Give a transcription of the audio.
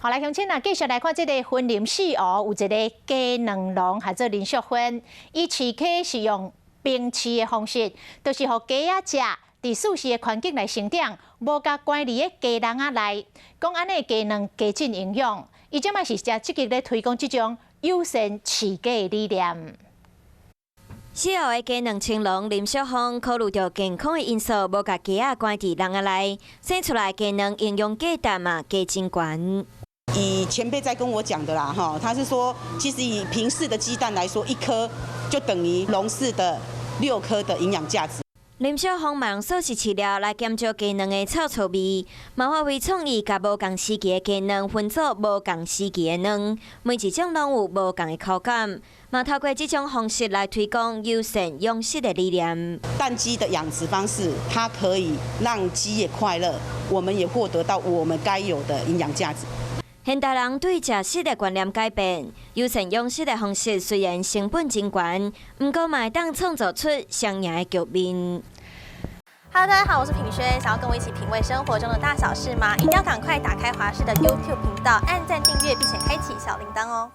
好來，鄉親啊，繼續來看這個雲林四湖有一个雞卵農，號做林淑芬，伊飼雞是用冰飼的方式，就是予雞仔食，佇舒適的環境來成長，無共關佇个雞籠仔內，講按呢雞卵加真營養。伊這擺是誠積極咧推廣這種友善飼雞的理念。四湖的雞卵青農林淑芳考慮著健康的因素，無共雞仔關佇籠仔內，生出來雞卵營養價值嘛加真懸。以前輩在跟我講的啦，哈，他是說，其實以平飼的雞蛋來說，一顆就等於籠飼的六顆的營養價值。林小鳳嘛用素食飼料來減少雞卵的臭臭味，嘛發揮創意，共無仝時期的雞卵分做無仝時期的卵，每一種攏有無仝的口感。嘛透過這種方式來推廣友善養殖的理念。蛋雞的養殖方式，它可以讓雞也快樂，我們也獲得到我們該有的營養價值。現代人對食食的觀念改變，友善養殖的方式雖然成本真懸，毋過嘛會當創造出雙贏的局面。 Hello，大家好，我是品軒，想要跟我一起品味生活中的大小事嗎？一定要趕快打開華視的 YouTube 頻道，按讚訂閱，並且開啟小鈴鐺哦。